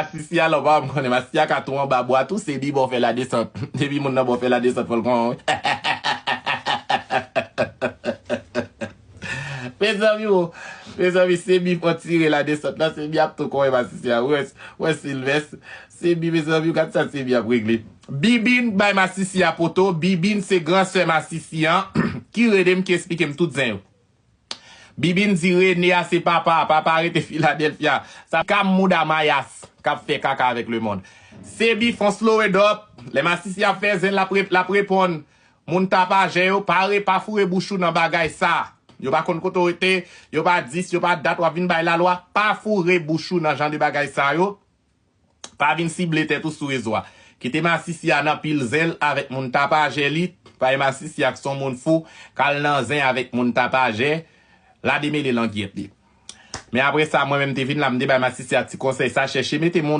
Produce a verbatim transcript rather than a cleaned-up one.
Masisi a, lè w pa wè m konnen, Masisi a ka tou anba bwa tou, Sebi ba w fè ladesant. Depi moun nan ba w fè ladesant, fò l konn wi. Mezanmi, o, mezanmi, Sebi fò tire ladesant la, Sebi ap tou konyen Masisi a. Wè, wè Silvès, Sebi, mezanmi, gad sa Sebi ap regle. Bibin bay Masisi a poto, Bibin se gran sè Masisi an, ki rele m, ki esplike m tout zen yo. Bibin di Rene a se papa, papa rete Filadèlfya. Sa ka mouda mayas k ap fè kaka avèk lemonn. Sebi fon slow it up. Lè Masisi ap fè zen, l ap re-, l ap reponn. Moun tapajè yo, pa re-, pa foure bouch ou nan bagay sa. Yo pa konn kote w rete, yo pa dis, yo pa dat, w ap vin bay lalwa. Pa foure bouch ou nan jan de bagay sa yo. Pa vin sible tèt ou sou rezo a. Kite Masisi a nan pil zen l avèk moun tapajè li. Paske Masisi a k se yon moun fou, k al nan zen avèk moun tapajè, la demele langyèt li. Men apre sa, mwen menm te vin la, m te bay Masisi a ti konsèy sa, chèche mete moun